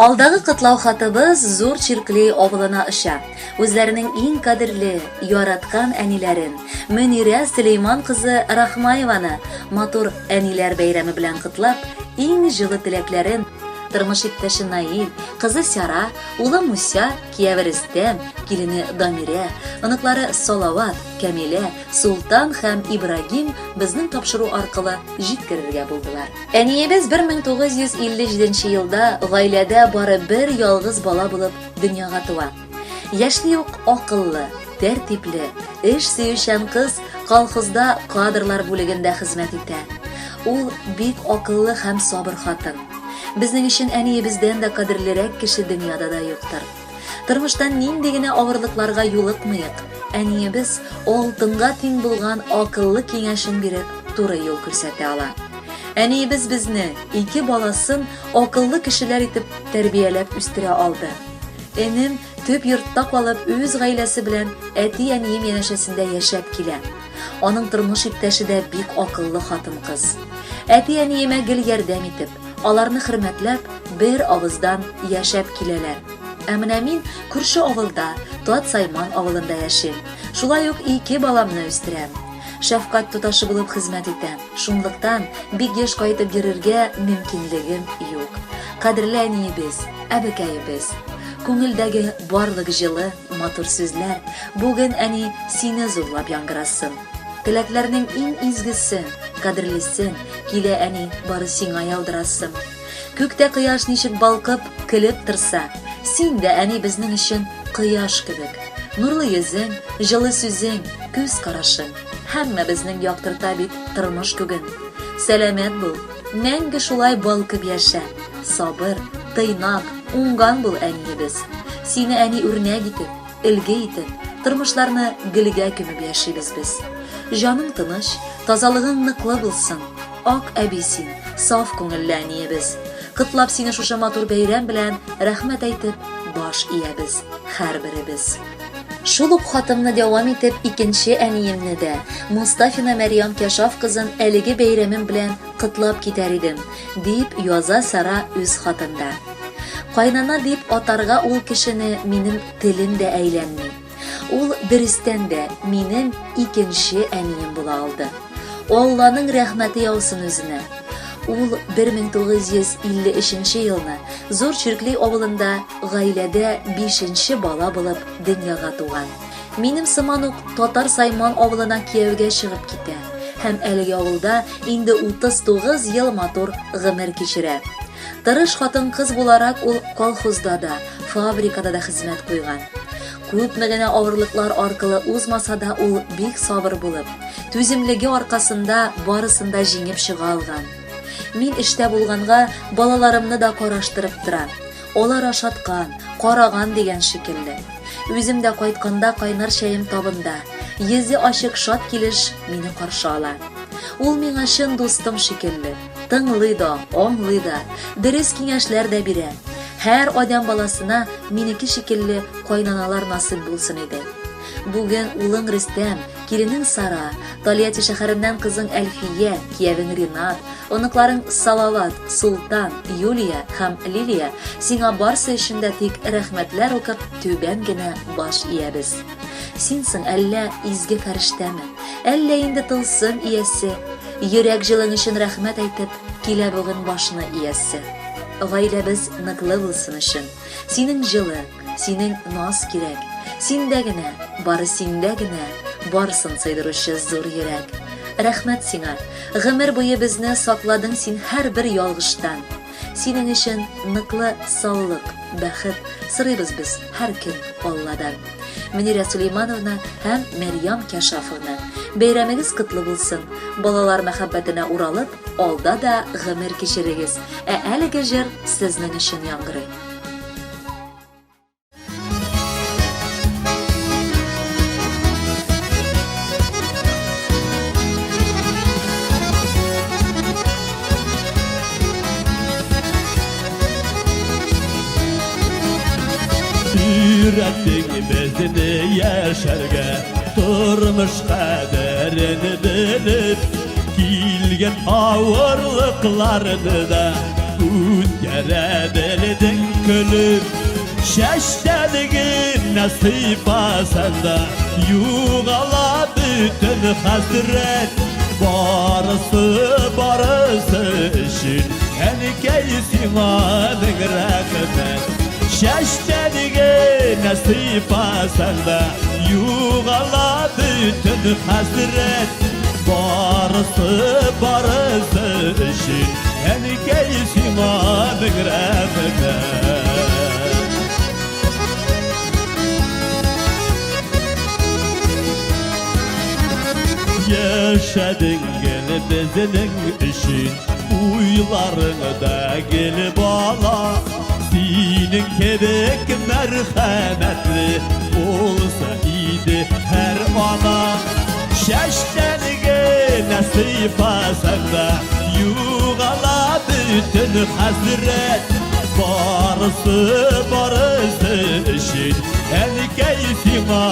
Алдагы котлау хатыбыз Зур Чиркли авылына оча. Үзләренең иң кадерле, яраткан әниләрен, Мөнирә Сөләйман кызы Рахмаеваны матур әниләр бәйрәме белән котлап, иң җылы теләкләрен тормыш иптәше Наил, кызы Сара, улы Муся, кияве Рөстәм, килене Дамирә, оныклары Салават, Кәмилә, Султан һәм Ибрагим безнең тапшыру аркылы җиткерергә булдылар. Әниебез 1957 елда гаиләдә бары бер ялгыз бала булып дөньяга туа. Яшьли үк акыллы, тәртипле, эш сөючән кыз колхозда кадрлар бүлегендә хезмәт итә. Ул бик акыллы һәм сабыр хатын. Безнең өчен әниебездән дә кадерлерәк кеше дөньяда да юктыр. Тормышта нинди генә авырлыкларга юлыкмыйк, әниебез алтынга тиң булган акыллы киңәшен биреп, туры юл күрсәтә ала. Әниебез безне, ике баласын акыллы кешеләр итеп тәрбияләп үстерә алды. Энем төп йортта калып, үз гаиләсе белән әти-әнием янәшәсендә яшәп килә. Аның тормыш иптәше дә бик акыллы хатын-кыз. Әти-әниемә гел ярдәм итеп, аларны хөрмәтләп, бер авыздан яшәп киләләр. Ә менә мин күрше авылда, Тат Сайман авылында яшим. Шулай ук ике баламны үстерәм. Шәфкать туташы булып хезмәт итәм. Шунлыктан бик еш кайтып йөрергә мөмкинлегем юк. Кадерле әниебез, әбекәебез! Күңелдәге барлык җылы, матур сүзләр бүген, әни, сине зурлап яңгырасын. Теләкләрнең иң изгесен, кадерлесен, килә, әни, бары сиңа яудырасым. Күктә кояш ничек балкып, көлеп торса, син дә, әни, безнең өчен кояш кебек. Нурлы йөзең, җылы сүзең, күз карашың, һәммәбезнең яктырта бит тормыш күген. Сәламәт бул, мәңге шулай балкып яшә. Сабыр, тыйнак, уңган бул, әниебез. Сине, әни, үрнәк итеп, өлге итеп, тормышларны гөлгә күмеп яшибез без. Җаның тыныч, тазалыгың ныклы булсын. Ак әби син, саф күңелле әниебез. Котлап сине шушы матур бәйрәм белән рәхмәт әйтеп, баш иябез һәрберебез. Шул ук хатымны дәвам итеп, икенче әниемне дә, Мустафина Мәрьям Кәшаф кызын әлеге бәйрәмем белән котлап китәр идем, дип яза Сара үз хатында. Кайнана дип атарга ул кешене минем телем дә әйләнми. Ул дөрестән дә минем икенче әнием була алды. Алланың рәхмәте яусын үзенә. Ул 1953 елны Зур Чиркли авылында гаиләдә бишенче бала булып дөньяга туган. Минем сыман ук Татар Сайман авылына кияүгә чыгып китә һәм әлеге авылда инде 39 ел матур гомер кичерә. Тырыш хатын-кыз буларак ул колхозда да, фабрикада да хезмәт куйган. Күпме генә авырлыклар аркылы узмаса да ул бик сабыр булып, түземлеге аркасында барысын да җиңеп чыга алган. Мин эштә булганга балаларымны да караштырып тора. Алар ашаткан, караган дигән шикелле. Үзем дә кайтканда кайнар чәем табында, йөзе ачык шат килеш мине каршы ала. Ул миңа чын дустым шикелле, тыңлый да, аңлый да, дөрес киңәшләр дә бирә. Һәр адәм баласына минеке шикелле кайнаналар насыйп булсын иде. Бүген улың Рөстәм, киленең Сара, Тольятти шәһәреннән кызың Әлфия, киявең Ринат, оныкларың Салават, Султан, Юлия һәм Лилия сиңа барсы өчен дә тик рәхмәтләр укып түбән генә баш иябез. Син соң әллә изге фәрештәме, әллә инде тылсым иясе, йөрәк җылың өчен рәхмәт әйтеп килә бүген башны иясе. Гаиләбез ныклы булсын өчен, синең җылы, Синең наз кирәк. Синдә генә, бары синдә генә барсын сыйдыручы зур йөрәк. Рәхмәт сиңа. Гомер буе безне сакладың син һәрбер ялгыштан. Синең өчен ныклы саулык, бәхет сорыйбыз без һәр көн Алладан. Мөнирә Сулеймановна һәм Мәрьям Кәшафовна, бәйрәмегез котлы булсын. Балалар мәхәббәтенә уралып, алда да гомер кичерегез. Ә әлеге җыр сезнең өчен яңгырый. Өйрәттең безне яшәргә, тормыш кадерен белеп, килгән авырлыкларны да үткәрә белдең. көлеп. Чәчтән генә сыйпасаң да, югала бөтен хәсрәт. Барысы, барысы өчен, әнкәй, сиңа мең рәхмәт. Чәчтән генә сыйпасаң да, югала бөтен хәсрәт. Барысы, барысы өчен, әнкәй, сиңа мең рәхмәт. Яшәдең гел безнең өчен, уйларыңда гел бала. Синең кебек мәрхәмәтле булса иде һәр ана. Чәчтән генә сыйпасаң да, югала бөтен хәсрәт. Барысы, барысы өчен, әнкәй, сиңа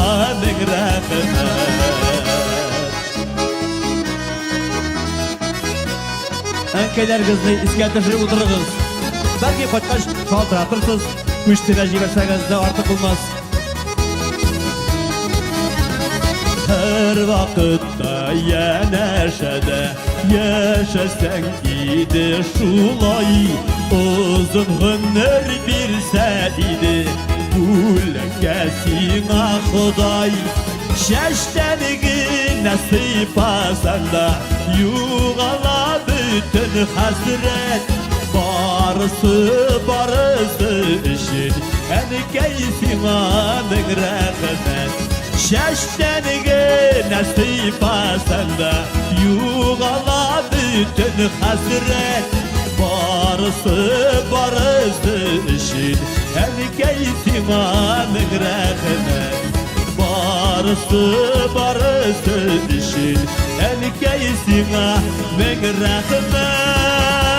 мең рәхмәт. Әнкәйләрегезне искә төшереп утырыгыз. Бәлки кайткач шалтыратырсыз, почтага җибәрсәгез дә артык булмас. Һәр вакытта янәшәдә яшәсәң иде шулай, озын гомер бирсә иде бүләккә сиңа Ходай. Чәчтән генә сыйпасаң да, югала бөтен хәсрәт. Барысы, барысы өчен, әнкәй, сиңа мең рәхмәт. Чәчтән генә сыйпасаң да, югала бөтен хәсрәт. Барысы, барысы өчен, әнкәй, сиңа мең рәхмәт. Барысы, барысы өчен, әнкәй, сиңа мең рәхмәт.